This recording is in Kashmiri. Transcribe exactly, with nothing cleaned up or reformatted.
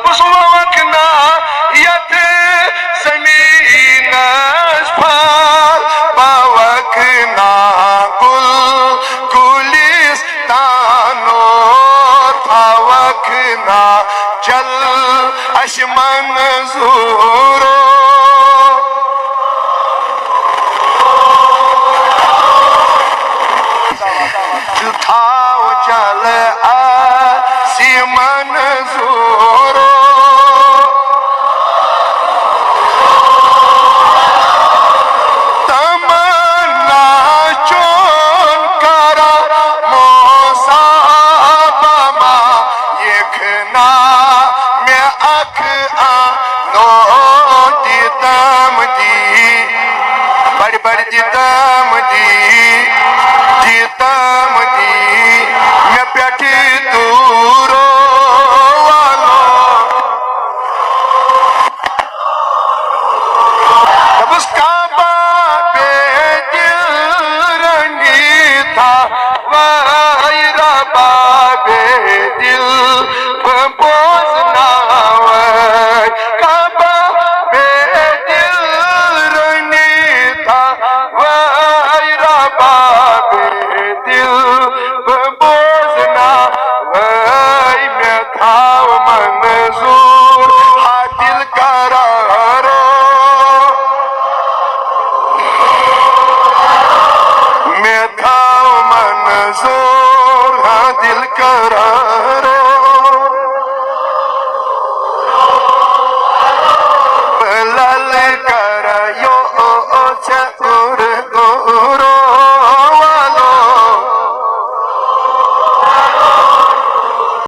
بہٕ وَوَکھ نا یَتھ زٔمیٖنَس پھل، بہٕ وَوَکھ نا گُل گُلِستانُک، تھاوَکھ نا جل اَسہِ منظوٗرو۔ تھاو جل اَسہِ منظوٗرو۔ تمنا چون کرا موسیٰ بما یکھنا مےٚ اکھ آنو دِتم دی۔ بڑِ بڑِ دِتم دی، دِتم دی، مےٚ پٮ۪ٹھ دوٗرو والو۔ دوٚپُس کعبہ بے دل رنگی تھا، وای ربا بے دل بوزناوے۔ کعبہ بے دل رنگی تھا، وای ربا بے دل بوزناوے۔ مےٚ تھاو منظوٗر ہا دِل قرارو۔ مےٚ تھاو منظوٗر ہا دِل قرارو۔ لل کا